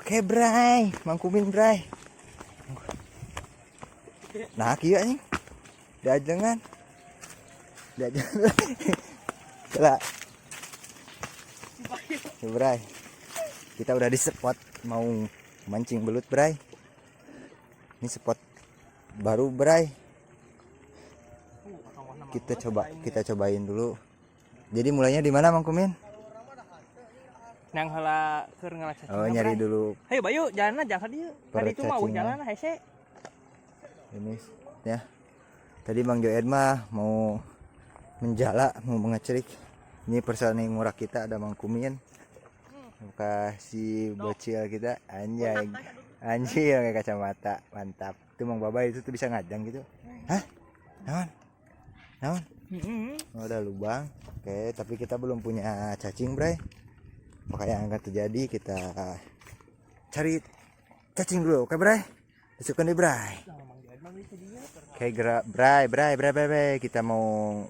Oke, Bray, Mang Kumin, Bray. Nah, kieu anjing. Diajengan. Diajengan. Lah. Ya, Bray. Kita udah di spot mau mancing belut, Bray. Ini spot baru, Bray. Kita cobain dulu. Jadi mulainya di mana, Mang Kumin? Nang heula keur ngala cacing. Oh, nyari dulu. Hayo Bayu, jalan jangan ka dieu. Tadi itu mah Percacingan. Jalan hese. Ini ya. Tadi Bang Joed mah mau menjala, mau mengecerik. Ini personil murah kita ada Mang Kumin. Muka si bocil kita anjay. Anjir pakai kacamata, mantap. Itu Mang Baba itu tuh bisa ngajang gitu. Hah? Naon? Naon? Heeh. Oh, ada lubang. Oke, tapi kita belum punya cacing, Bray. Makanya yang akan terjadi, kita cari cacing dulu, oke, Bray? Masukkan di Bray. Oke, gerak, Bray, Bray, Bray, Bray, Bray. Kita mau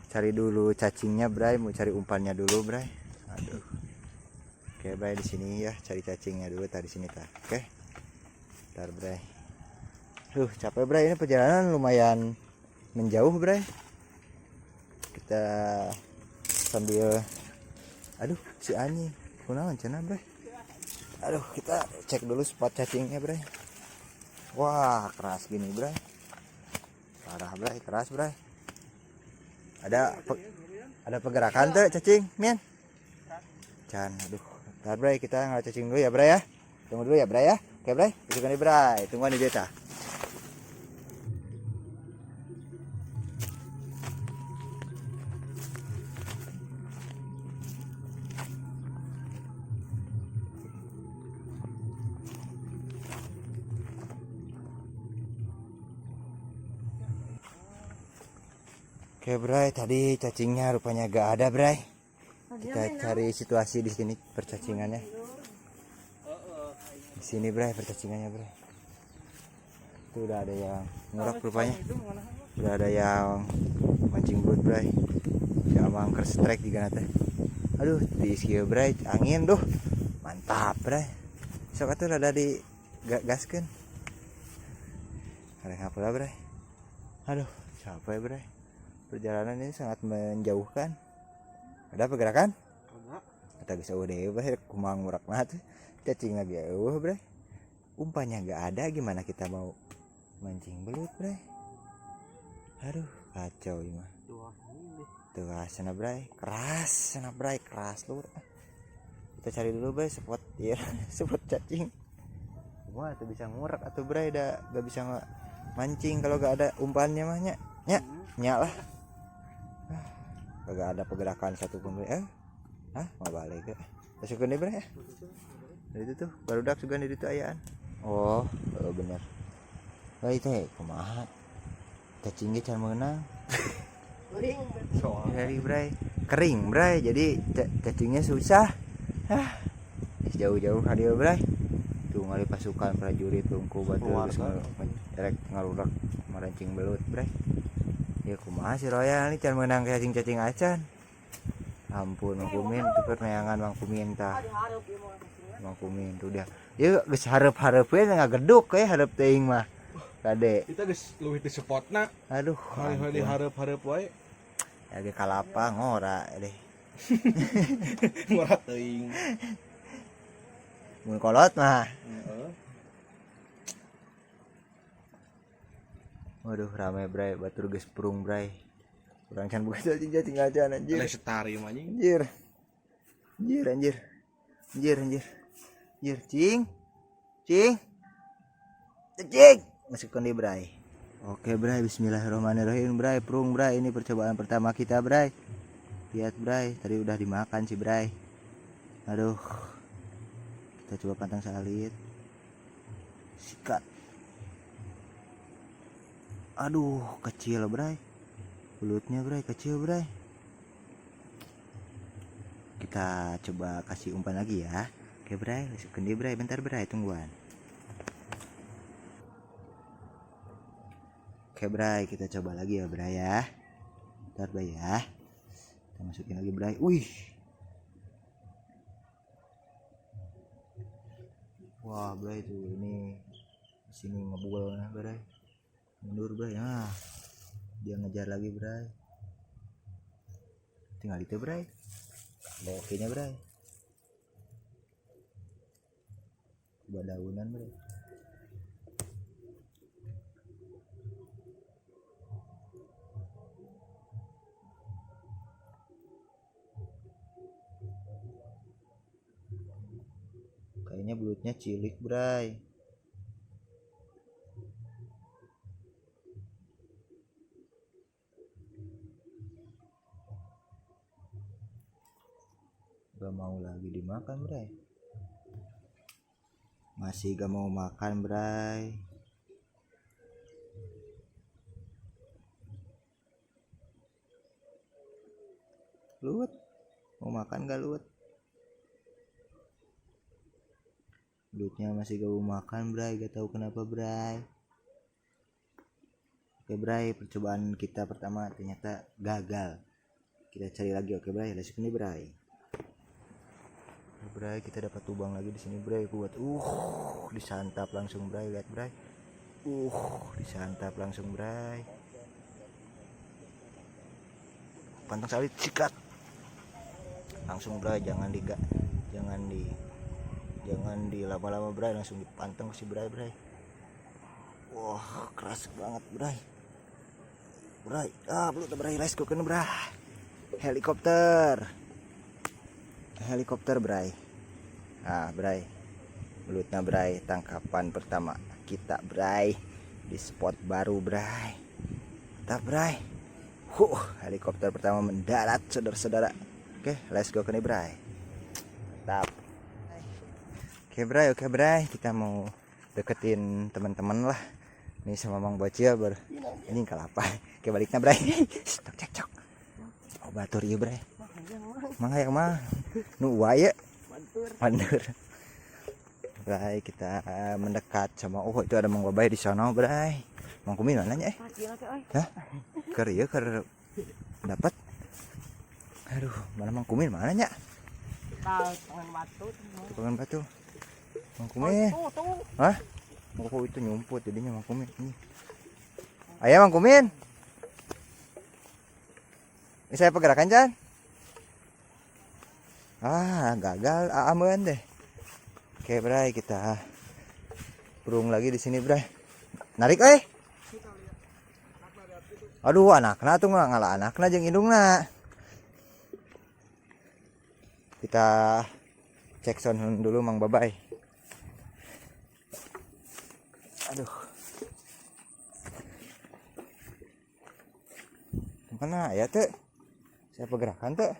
cari dulu cacingnya, Bray, mau cari umpannya dulu, Bray. Aduh. Oke, Bray, di sini ya, cari cacingnya dulu tadi sini ta. Oke. Ntar, Bray. Duh, capek, Bray. Ini perjalanan lumayan menjauh, Bray. Kita sambil, aduh, si anjing. Kunaon cenah, Bray? Aduh, kita cek dulu spot cacingnya, Bray. Wah, keras gini, Bray. Parah, Bray, keras, Bray. Ada pergerakan tuh cacing, Mian. Can, aduh. Ntar, Bray, kita nggak cacing dulu ya, Bray ya. Tunggu dulu ya, Bray ya. Oke, Bray. Masukkan di Bray. Tungguan di deta. Oke, Bray, tadi cacingnya rupanya gak ada, Bray. Kita cari situasi di sini percacingannya. Di sini, Bray, percacingannya, Bray. Itu udah ada yang ngurak rupanya. Udah ada yang mancing belut, Bray. Si Amang strike juga nanti. Aduh, di kieu, Bray, angin duh. Mantap, Bray. Sok atuh rada di gaskeun. Ada apa lah, Bray? Aduh, capek, Bray. Perjalanan ini sangat menjauhkan. Ada pergerakan? Kata geus euweuh deui, Bray, kumaha ngurak mah tuh. Cacing lagi euweuh, Bray. Umpannya gak ada, gimana kita mau mancing belut, Bray? Aduh, kacau ini mah. Tuh, sana, Bray, keras, sana, Bray, keras lur. Kita cari dulu, Bray, spot ya, spot cacing. Wah, tuh bisa ngurak atau Bray, dah gak bisa mancing kalau gak ada umpannya mah nya. Nya, nya lah. Ah, kagak ada pergerakan satu pun, Bray. Eh? Hah, mau balik ya. Masukkan deh, Bray ya. Dari itu tuh, barudak juga di itu ayaan. Oh, oh bener. Lah itu kumaha? Cacing ge can meunang. Dari Bray. Kering, Bray. Jadi cacingnya susah. Ah. Jauh-jauh ka dieu, Bray. Tuh ngali pasukan prajurit tungku batu geus erek ngarurak marancing belut, Bray. Ya kumaha si Royal ini can meunang cacing-cacing acan. Ampun, Mang Kumin tuh perneangan Mang Kumin tah. Mang Kumin tuh dia. Ya geus hareup-hareup we ngageduk we hareup teuing mah. Kade. Kita geus leuwih di spotna. Aduh, Hari-hari ampun. hareup-hareup wae. Ya ge kalapa ngora deh. Ngora teuing. Mun kolot mah. Heeh. Waduh, rame, Bray, batur geus purung, Bray. Urang can buka cacing-cacing aja anjir. Lestari mah anjing. Anjir. Anjir, anjir. Anjir, anjir. Anjir, cing. Cing. Cing. Masukkan di Bray. Oke, Bray, bismillahirrahmanirrahim, Bray. Prung, Bray, ini percobaan pertama kita, Bray. Lihat, Bray, tadi udah dimakan sih, Bray. Aduh. Kita coba pantang salit. Sikat. Aduh, kecil bray. Belutnya bray, kecil bray. Kita coba kasih umpan lagi ya. Oke bray, masukin dia bray, bentar bray, tungguan. Oke bray, kita coba lagi ya bray ya. Bentar bray ya. Kita masukin lagi bray. Wih. Wah bray, tuh ini di sini ngebul nah bray. Mundur bray. Nah, dia ngejar lagi bray. Tinggal itu bray. Oke-nya bray. Coba daunan bray. Kayaknya belutnya cilik bray. Gak mau lagi dimakan bray. Masih gak mau makan bray. Luwet, mau makan gak luwet? Belutnya masih gak mau makan bray, gak tahu kenapa bray. Oke bray, percobaan kita pertama ternyata gagal. Kita cari lagi. Oke bray, lanjut nih bray. Oke, bray, kita dapat lubang lagi di sini bray. Buat disantap langsung bray, lihat bray. Disantap langsung bray. Pantang sawit sikat. Langsung bray, jangan di lama-lama bray, langsung dipanteng si bray bray. Wah, keras banget bray. Bray, belut bray, let's go kena bray. Helikopter. Helikopter bray. Ah bray, belutnya bray, tangkapan pertama kita bray di spot baru bray. Mantap bray. Helikopter pertama mendarat saudara-saudara. Oke, let's go kena bray. Mantap. Oke bray, kita mau deketin teman-teman lah. Ini sama Mang Bocil ber. Ini kelapa. Oke, baliknya bray. Cok cek cok. Oh batur ieu bray. Mang hayang mah. Nu wae. Mandur. Bray, kita mendekat sama itu ada Mang Babay di sana bray. Mang Kumin mana nya eh? Hah? Keur ieu keur dapat. Aduh, mana Mang Kumin mana nya? Tukangan batu. Tukangan batu. Mang Kumin. Hah? Oh, itu nyumput jadinya Mang Kumin ini. Ayo Mang Kumin. Ini saya pergerakan Chan. Ah, gagal aman deh. Oke, bray, kita burung lagi di sini, bray. Narik euy. Aduh, anakna tuh ngalah anakna jeung indungna. Kita cek sound dulu Mang Babay. Aduh. Mana ya teh? Saya pergerakan teh.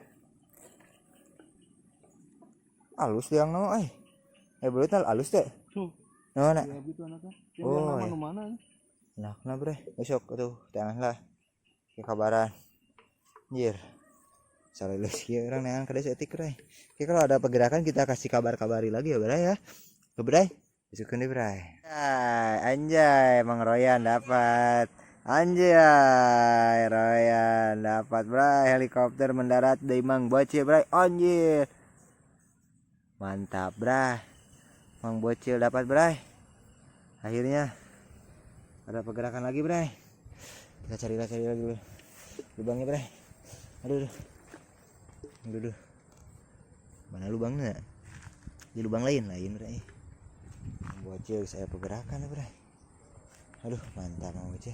Halus liang nama eh. Belutnya halus teh. Tuh. Mana? Ya gitu anaknya. Oh, Yang ya. mana? Anakna bre. Besok tuh janganlah. Ke kabaran. Anjir. Salah lulus ya orang neangan kada seetik bre. Oke, kalau ada pergerakan kita kasih kabar-kabari lagi ya bre ya. Ke bre. Besok nih bre. Anjay, Mang Royan dapat. Anjay, Royan dapat bray. Helikopter mendarat dari Mang Bocil bray. Anjir. Mantap bray. Mang Bocil dapat bray. Akhirnya ada pergerakan lagi bray. Kita cari lagi dulu lubangnya bray. Aduh, aduh. Mana lubangnya? Di lubang lain bray. Mang Bocil saya pergerakan bray. Aduh, mantap Mang Bocil.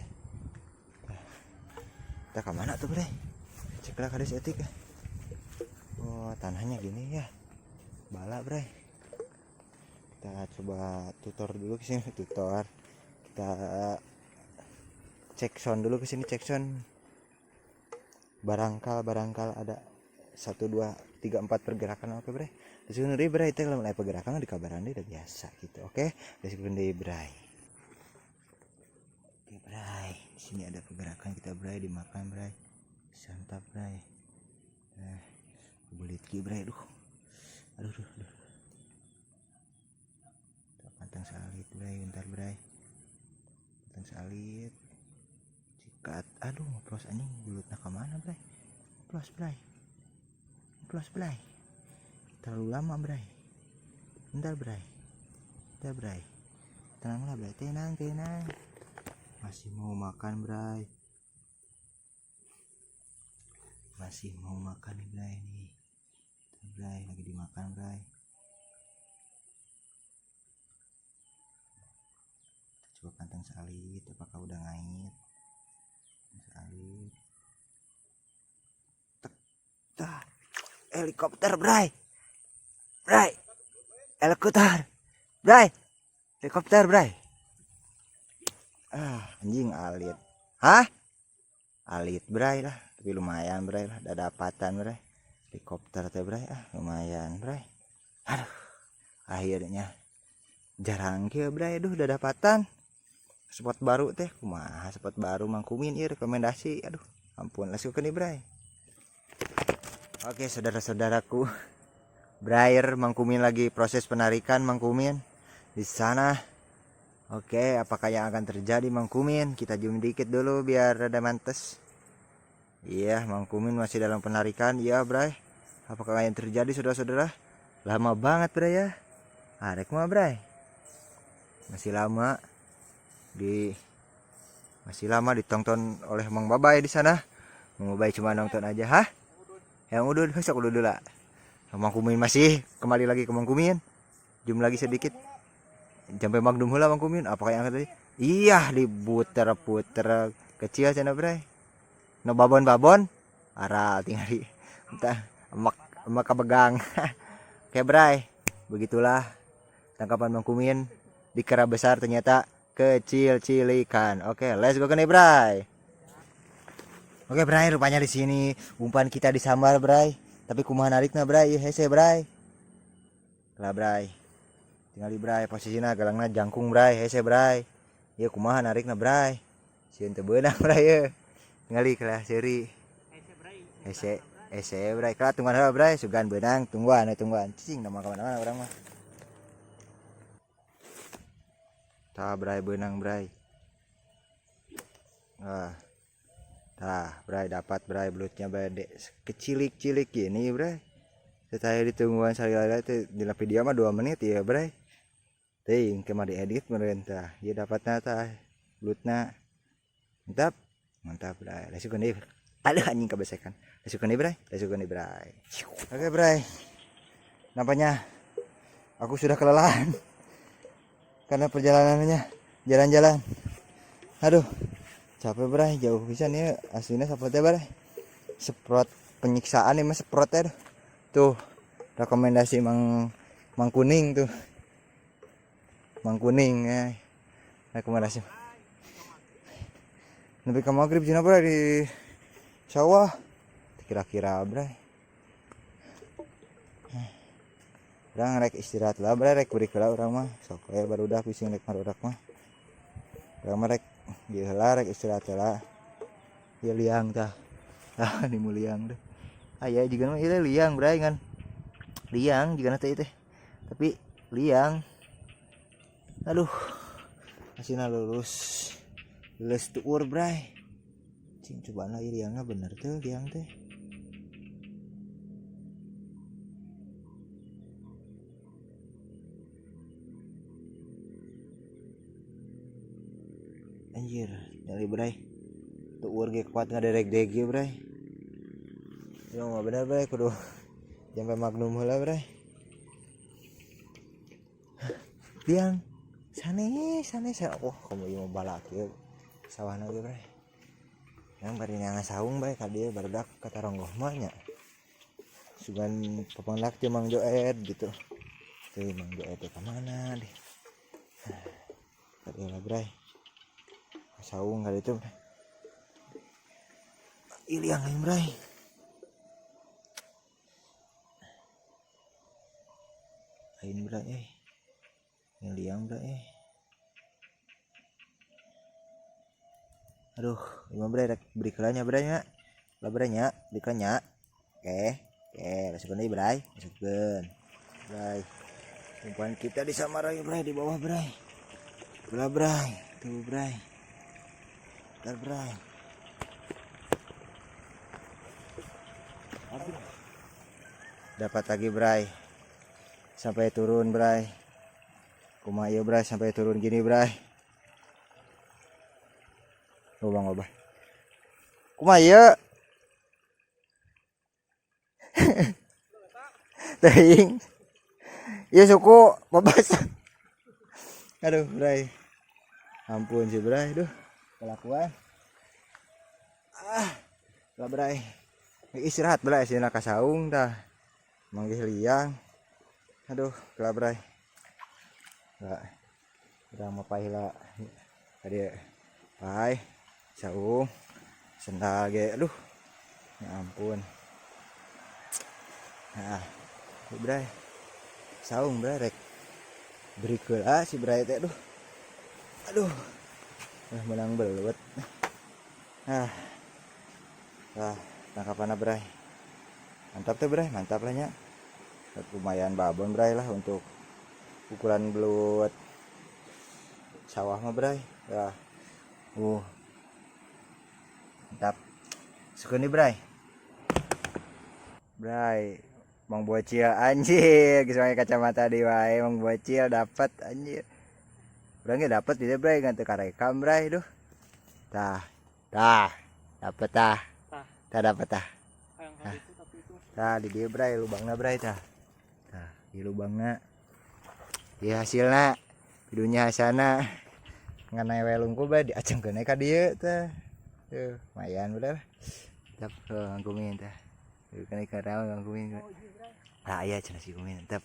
Kita ke mana tuh bray? Ceklah kades etik. Oh, tanahnya gini ya. Bala bray. Kita coba tutor dulu ke sini, tutor. Kita cek sound dulu ke sini, cek sound. Barangkal ada 1 2 3 4 pergerakan. Oke bray. Terus deui bray teh lamun aya pergerakan di kabaran deui udah biasa gitu. Oke, terus deui bray. Oke bray, di sini ada pergerakan kita bray, dimakan bray. Santap bray. Nah, belit ki bray, aduh. Aduh, aduh, aduh. Kita pantang salit bray, bentar bray. Pantang salit. Sikat. Aduh, ngeplos anjing belutna ka mana bray? Ngeplos bray. Ngeplos bray. Terlalu lama bray. Bentar bray. Bentar bray. Tenanglah bray, tenang, tenang. Masih mau makan bray. Masih mau makan nih bray nih. Bentar, bray, lagi dimakan bray. Kita coba pantang salit, apakah udah ngait? Salit. Tek, dah. Helikopter bray. Bray. Helikopter. Bray. Helikopter bray. Ah, anjing alit. Hah? Alit bray lah, tapi lumayan bray lah, ada dapatan bray. Helikopter teh bray, ah lumayan bray. Aduh, akhirnya jarang kieu bray, aduh udah dapatan. Spot baru teh, kumaha spot baru Mang Kumin ieu rekomendasi. Aduh, ampun, langsung ke nih bray. Oke, saudara-saudaraku. Brayer Mang Kumin lagi proses penarikan Mang Kumin di sana. Oke, apakah yang akan terjadi Mang Kumin? Kita zoom dikit dulu biar rada mantes. Iya, Mang Kumin masih dalam penarikan. Iya, Bray. Apakah yang terjadi saudara-saudara? Lama banget, Bray ya. Arek mah, Bray. Masih lama di masih lama ditonton oleh Mang Babay di sana. Mang Babay cuma nonton aja, hah? Yang udud, sok udud lah. Mang Kumin masih kembali lagi ke Mang Kumin. Zoom lagi sedikit. Sampai Magnum heula Mang Kumin. Apakah yang tadi? Iya, diputer-puter kecil cenah, Bray. No babon-babon aral tinggali. Entah emak emak kabegang. Oke, Bray. Begitulah tangkapan Mang Kumin di kera besar ternyata kecil cilikan. Oke, let's go ke nih, Bray. Oke, Bray, rupanya di sini umpan kita disambar, Bray. Tapi kumaha narikna, Bray? Ieu hese, Bray. Lah, Bray. Tinggal di Bray posisinya galangna jangkung, Bray. Hese, Bray. Ieu kumaha narikna, Bray? Sieun teu beunang, Bray ye. Tinggali kelah seuri. Hese, hese, Bray. Kelah tungguan heula, Bray. Sugan beunang, tungguan, tungguan. Cicing nama ka mana-mana urang mah. Tah, Bray, beunang, Bray. Ah. Tah, Bray dapat, Bray, belutnya Bray dek kecilik-cilik gini, Bray. Saya ditungguan salila teh dina video mah 2 menit ya, Bray. Teuing ke mah diedit meureun tah. Ieu dapatna tah belutna. Mantap. Mantap, Bray. Langsung deui. Aduh anjing kebesekan. Langsung deui, Bray. Langsung deui, Bray. Oke, Bray. Nampaknya aku sudah kelelahan karena perjalanannya jalan-jalan. Aduh, capek Bray, jauh pisan ya aslinya sampotnya Bray. Semprot penyiksaan nih mas semprotnya tuh. Tuh rekomendasi Mang Mang Kuning tuh. Mang Kuning ya. Rekomendasi. Lebih ke maghrib cina Bray di sawah. Kira-kira Bray. Urang rek istirahat lah Bray, rek beri lah urang mah. Sok we barudak bising rek marudak mah. Urang mah rek dieu heula rek istirahat heula. Ieu liang tah. Ah, ini mu liang deh. Aya juga mah ieu liang Bray ngan. Liang juga teh teh. Tapi liang. Aduh. Masihna lulus. Lulus tuur Bray. Cing cobaan lah ieu liangna bener tuh liang teh. Anjir, nyali Bray. Tuur ge kuat ngaderek-derek ge Bray. Ya mah bener Bray kudu sampai Magnum heula Bray. Liang sane sane sane. Oh, kamu ieu mah balak ieu. Sawahna ge Bray. Yang bari neangan saung Bray ka dieu barudak ka Taronggoh mah nya. Sugan papandak teh Mang Joed gitu. Teh Mang Joed teh ka mana deh. Ka dieu lah Bray. Saung kali itu Bray. Ih, liang lain Bray. Lain bray eh. Ini liang bray eh. Aduh, lima bray rek beri kelanya bray nya. Lah bray nya, beri kelanya. Oke, oke, masukkan deui bray, masukkeun. Bray. Umpan kita di Samarai bray, di bawah bray. Belah bray, tuh bray. Bentar bray. Dapat lagi bray. Sampai turun bray. Kumaha ieu bray sampai turun gini bray. Lubang loba. Kumaha ieu? Teuing. Ieu suku babas. Aduh bray. Ampun si bray, duh. Kelakuan. Ah, lah bray. Istirahat bray sina ka saung tah. Manggih liang. Aduh, lah bray. Lah. Urang mah pahila. Tadi pai saung sendal ge aduh. Ya ampun. Nah, bray. Saung bray rek. Beri heula si bray teh aduh. Aduh. Nah, menang belut. Ah. Lah, tangkapanna bray. Mantap tuh bray, mantap lah nya. Lumayan babon bray lah untuk ukuran belut sawah mah bray. Ya. Mantap. Suka nih bray. Bray, Mang Bocil anjir, geus make kacamata di wae Mang Bocil dapat anjir. Urang ge dapat di bray ngan teu karekam bray duh. Tah, tah, dapet tah. Tah. Tah dapet tah. Hayang Tah. itu tapi itu. Tah di dieu bray lubangna bray tah. Tah, di lubangna. Di hasilna dunya hasana. Ngan we lungkul bray diacengkeun ka dieu tah. Tuh, lumayan udah lah. Tap, ngangkumin tah. Tuh, kan ikan rawa ngangkumin. Lah iya cenah si kumin tap.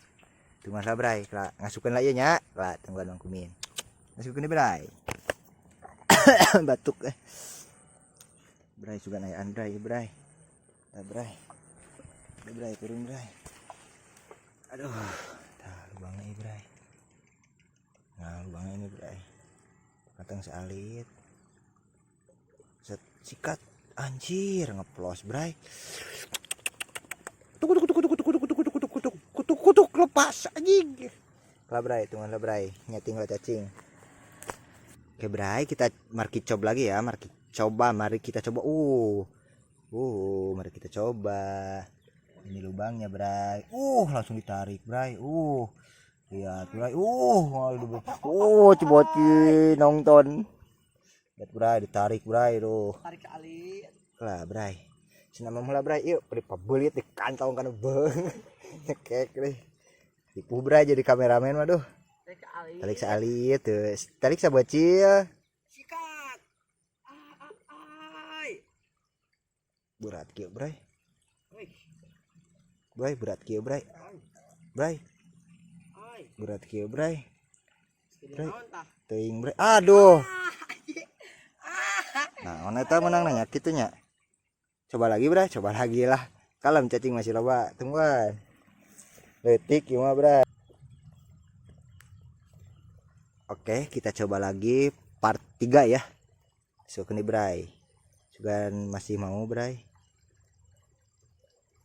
Tungguan lah bray, lah ngasukeun lah ieu nya. Lah tungguan ngangkumin. Ngasukeun bray. Batuk eh. Bray sugan aya bray, bray. Tah bray. Udah bray turun bray. Aduh, tah lubangnya ieu bray. Nah, lubangnya ini bray. Katang sealit. Set sikat anjir ngeplos bray. Tuk tuk tuk tuk tuk tuk tuk tuk tuk tuk tuk tuk tuk lepas anjing. Lah bray, tungguan lah bray, nyeting lah cacing. Oke bray, kita mari coba lagi ya, mari coba, mari kita coba. Mari kita coba. Ini lubangnya bray. Langsung ditarik bray. Lihat bray. Ciboti nonton. Lihat bray, ditarik bray tuh. Tarik kali. Lah bray. Senam mula bray, yuk beri pabelit di kantong kan beng. Nyekek deh. Tipu bray jadi kameramen mah duh. Tarik kali. Tarik sekali tuh. Tarik sabocil. Sikat. Ai. Berat kieu bray. Wih. Bray berat kieu bray. Bray Ai. berat kieu bray. Bray. Teuing bray. Aduh. Nah, on eta menang nanya kitu nya. Coba lagi bray, coba lagi lah. Kalem cacing masih loba, tungguan. Leutik ieu mah bray. Oke, kita coba lagi part 3 ya. Sok nih bray. Sugan masih mau bray.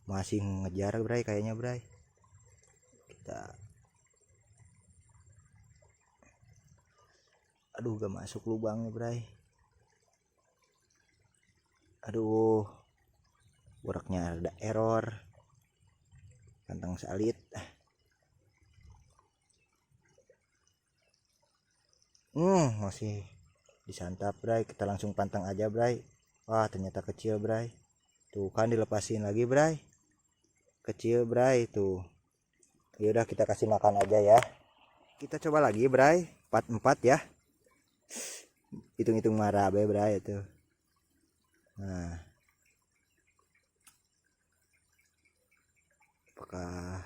Masih ngejar bray kayaknya bray. Kita aduh gak masuk lubangnya bray. Aduh, uraknya ada error. Kantong salit. Masih disantap bray. Kita langsung pantang aja bray. Wah, ternyata kecil bray. Tuh kan dilepasin lagi bray. Kecil bray tuh. Yaudah kita kasih makan aja ya. Kita coba lagi bray. Part 4 ya. Hitung-hitung marah bray itu. Nah, apakah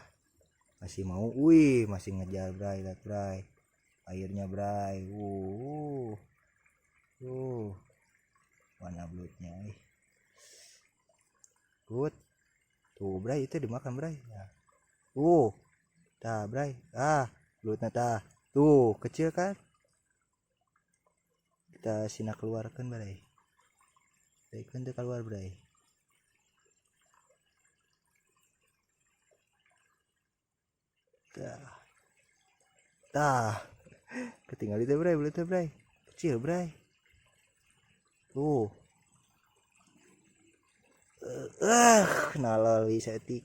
masih mau? Wih, masih ngejar bray, lihat bray. Airnya bray. Warna belutnya ih. Good. Tuh bray itu dimakan bray. Ya. Tah, bray. Ah, belutna tah. Tuh, kecil kan? Kita sina keluarkan, bray. Baikkan tuh keluar, bray. Tah. Tah. Ketinggalan itu, bray, belutnya, bray. Kecil, bray. Tuh. Naloli setik.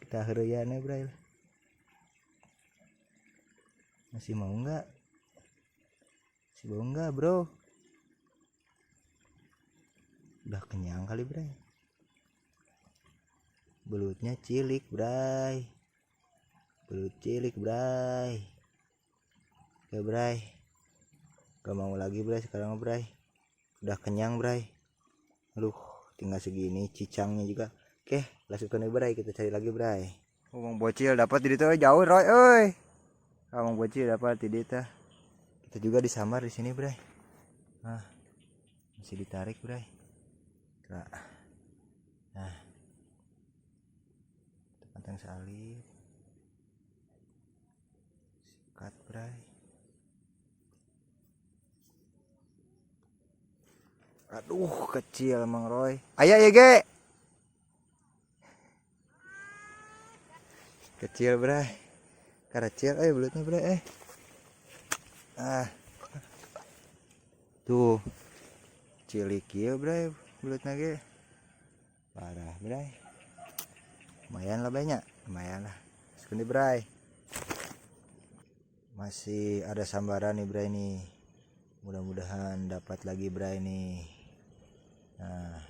Kita heureuyan bray. Masih mau nggak? Masih mau nggak, bro? Udah kenyang kali, bray. Belutnya cilik, bray. Belut cilik, bray. Oke, bray. Gak mau lagi, bray, sekarang, bray. Udah kenyang, bray. Aduh, tinggal segini cicangnya juga. Oke, langsung ke bray, kita cari lagi, bray. Oh, Bang Bocil dapat di situ jauh, Roy, oi. Bang Bocil dapat di situ. Kita juga disambar di sini, bray. Nah, masih ditarik, bray. Nah, kita pantang salib. Sikat, bray. Aduh, kecil Mang Roy. Ayah ya, ge. Kecil, bray. Kecil, belutnya, bray, Ah. Tuh. Cilik ieu, bray, belutna ge. Parah, bray. Lumayan lah banyak, lumayan lah. Sekundi, bray. Masih ada sambaran nih, bray nih. Mudah-mudahan dapat lagi, bray nih. Nah,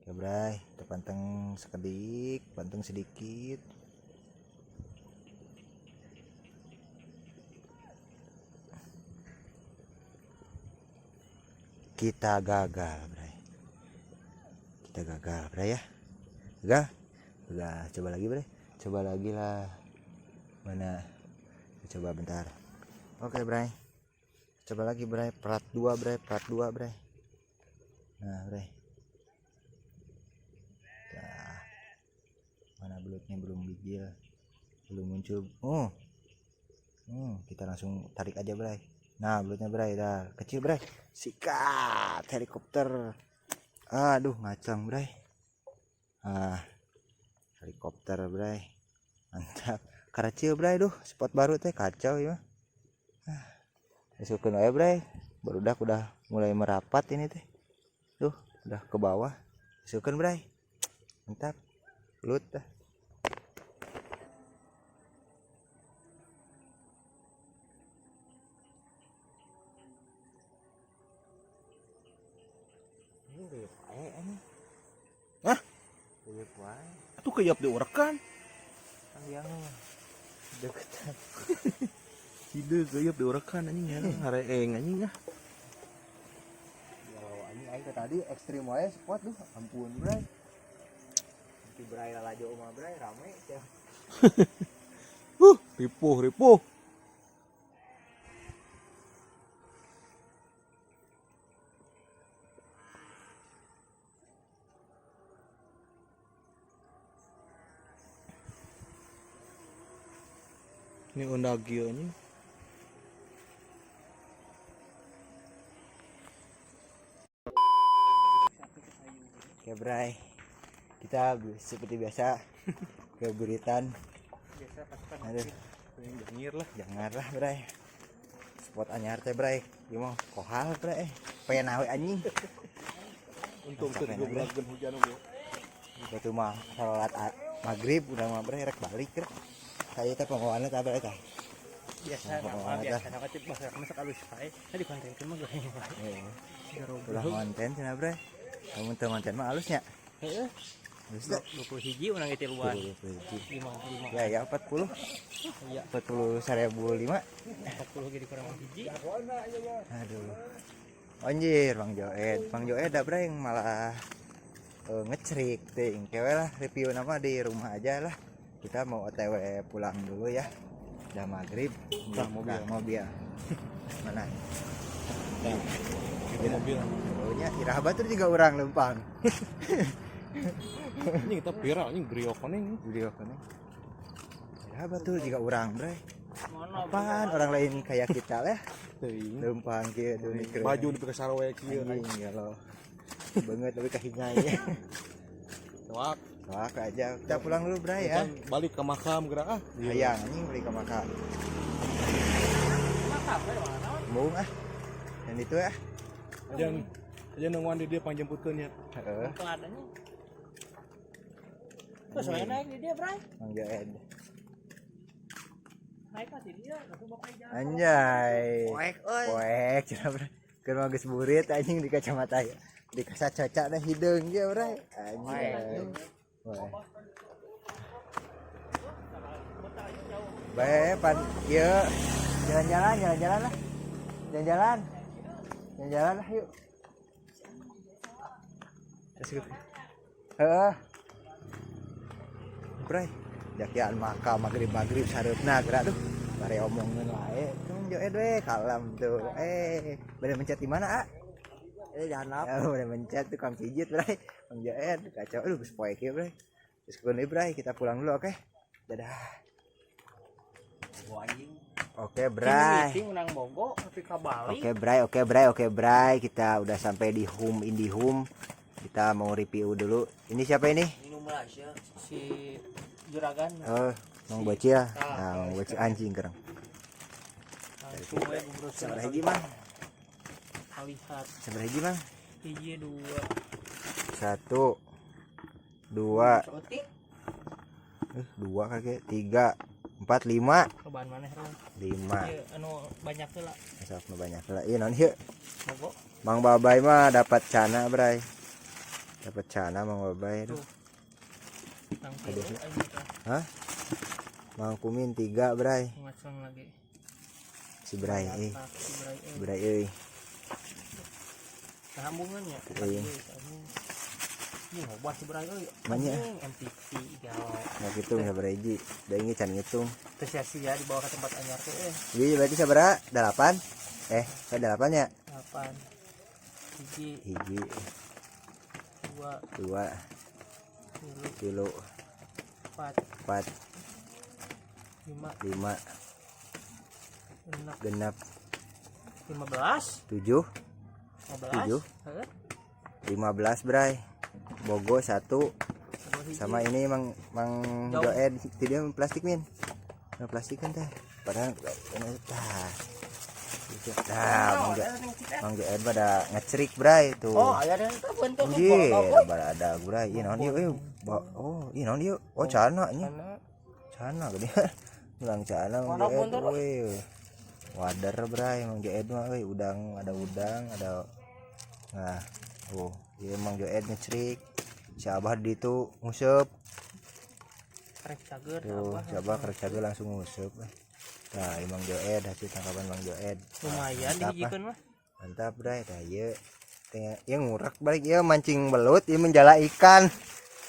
oke, bray, kita panteng sekedik, panteng sedikit. Kita gagal, bray. Kita gagal, bray ya. Gagal. Gagal. Coba lagi, bray. Coba lagi lah. Mana? Coba bentar. Oke, bray. Coba lagi, bray. Prat 2, bray. Prat 2, bray. Nah, bray. Nah. Mana belutnya belum gigil. Belum muncul. Oh. Kita langsung tarik aja, bray. Nah, belutnya, bray, dah kecil, bray. Sikat helikopter. Aduh, ngacang, bray. Ah, helikopter, bray. Mantap. Karacil, bray, duh, spot baru teh kacau ya. Ah, masukin aja, bray. Barudak udah mulai merapat ini teh. Duh, udah ke bawah. Masukin, bray. Mantap. Belut dah. Hah? Itu keyap diurekan. Yang deketan. Ide keyap diurekan anjing ya, hareeng anjing ah. Ya anjing aing tadi ekstrim wae spot duh, ampun bray. Nanti bray lalajo mah bray rame ya. Ripuh ripuh. Ini undagi anjing. Oke, bray. Kita seperti biasa ke buritan. Aduh, jangir lah. Jangan lah, bray. Spot anyar teh, bray. Ieu mah kohal, bray. Pengen awe anjing. Untung teu digobrakeun hujan oge. Batu mah salat maghrib udah mah, bray, rek balik rek. Saya teh pengolahannya teh bray teh. Biasa nama biasa nama teh bahasa masuk alus wae. Tadi konten mah goreng wae. Ulah konten cenah, bray. Kamu teu konten mah alusnya. Heeh. Alus teh. 21 urang ge tiluan. 21. 55. Ya ya 40. Iya. 40.005. 40 ge dikurang hiji. Aduh. Anjir, Bang Joed. Bang Joed da bray malah ngecerik teuing. Kewe lah review nama di rumah aja lah. Kita mau OTW pulang dulu ya. Udah maghrib. Nah, mobil. Nah, mobil. Mana? Nah, itu mobil. Baunya irah batur juga orang lempang. Anjing kita viral anjing brio koneng. Video koneng. Ya betul jika orang, Bray. Apaan orang lain kayak kita lah. Teuing. Lempang kieu tuh mikir. Baju di sarwe kieu anjing ya lo. Banget tapi kahingai ya. Wak, Wah, aja. Kita pulang dulu, Bray ya. Balik ke makam gerak ah. Hayang anjing balik ke makam. Embung ah. Dan itu ya. Jangan aja nungguan di dia pangjemputkeun nya. Heeh. Adanya. Terus saya naik di dia, Bray. Mang Joed. Naik lah di dia, langsung bapak jalan. Anjay. Poek euy. Poek cenah, Bray. Keur mah geus burit anjing di kacamata ya. Di kasa caca dah hideung ge, Bray. Anjay. Wah. Bae pan ieu jalan-jalan, jalan-jalan lah. Jalan-jalan. Jalan-jalan lah yuk. Terus gitu. Heeh. Bray, jakian maka magrib-magrib sareupna gerak tuh. Bare omongin wae. Tuh joed we kalem tuh. Bade mencet di mana, ah? Jangan Ya, udah mencet tukang pijit, Bray. Bang Joed, kacau. Aduh, geus poek ieu, Bray. Terus keun deui, Bray, kita pulang dulu, oke? Dadah. Oke, Bray. Meeting menang Bogo tapi ka Bali. Oke, Bray, oke, Bray, oke, Bray. Kita udah sampai di Home IndiHome. Kita mau review dulu. Ini siapa ini? Minum lah si juragan. Oh, Mang Bocil. Nah, Mang Bocil anjing kerang. Langsung we gubrus. Sabaraha hiji, Mang? Lihat. Sabaraha hiji, Mang? Hiji dua. 1 2 Seotik. 2 kakek, 3 4 5. Cobaan maneh Rom. 5. Ieu anu banyak heula. Sok nu banyak lah. Ieu naon ieu? Bogo. Mang Babay mah dapat cana, Bray. Dapat cana Mang Babay. Aduh. Nang tilu anjing teh. Hah? Mang Kumin 3, Bray. Ngaceng lagi. Si Bray euy. Mantap, si Bray euy. Bray euy. Sambungan ya. Iya. Ini ngobat si Bray euy. Manya. Anjing, MTV galau. Nah gitu sabaraha hiji. Da ini can ngitung. Terus sia-sia dibawa ke tempat anyar teh euy. Jadi berarti sabaraha? 8? Eh, 8 ya? 8. Hiji, Hiji, 2, 2, 3, 3, 4, 4, 5, 5, 6, genap, 15, 7, 15. 7. Heeh. 15, Bray. Bogo 1 Bogo hiji. sama ini Mang Mang Jauh. Joed tidak plastik min. Nah, plastik kan teh. Padahal ini tah. Gitu. Nah, Mang Joed, Mang Joed pada ngecerik, Bray tuh. Oh, aya ada teh bentuk. Anjir, ada Bray. Ieu naon ieu euy? Oh, ieu naon ieu? Oh, cana nya. Cana gede. Ulang cana Mang Mana Joed. bentur? Euy. Wader, Bray, Mang Joed mah euy, udang, ada udang, ada. Nah, oh, ieu Mang Joed ngecerik. Si Abah di itu nguseup. Karek cager Tuh, apa? si Abah karek cager langsung nguseup. Nah, ieu Mang Joed hasil tangkapan Mang Joed. Lumayan Mantap, ah. dihijikeun mah. Mantap, Bray. Tah ieu teh ieu ngurak balik ieu mancing belut, ieu menjala ikan.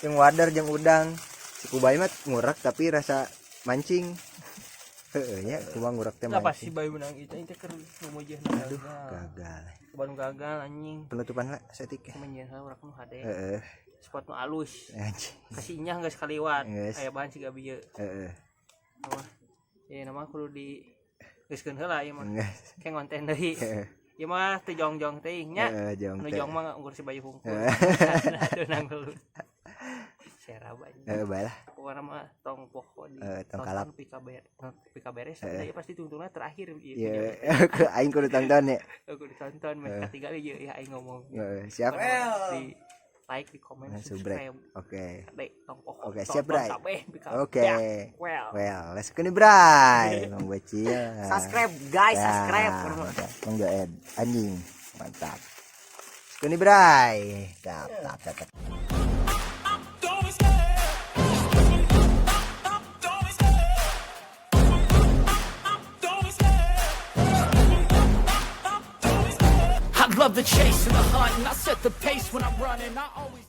Jeung wader jeung udang. Si Kubay mah ngurak tapi rasa mancing. Heeh nya, kumaha ngurak teh Lah pasti mancing. bae menang itu teh keur lumujeuhna. Aduh, gagal. Bandung gagal anjing. Penutupan lah setik. Menyeun urang nu hade. Heeh. Spot nu alus. Anjing. Kasih inyah geus kaliwat. Geus. Aya bahan siga bieu. Heeh. Apa? Ya nama kudu di geuskeun heula ieu mah. Geus. Kayak ngonten deui. Heeh. Ieu mah teu jong-jong teuing nya. Heeh, jong Nu teh. jong mah ngukur si bayu hungkul. Aduh nang gelut. Serab anjing. Heeh, bae lah. Pokokna mah tong poho di Tong kalap. Pika beres tapi pasti tungtungna terakhir ieu. Iya, ke aing kudu tonton ya. Aku ditonton meh katiga ieu ya aing ngomong. Heeh, siap. Di like, di komen, Nah, subrek. subscribe. Oke. Dek, tong poho. Oke, siap, Bray. Kabeh, pika Oke. Well. Well, let's go nih, Bray. Mang Bocil. Subscribe guys, Ya, subscribe. mantap. Mang Joed anjing. Mantap. Let's go nih, Bray. Tap tap tap. Tap. I love the chase and the hunt, and I set the pace when I'm running. I always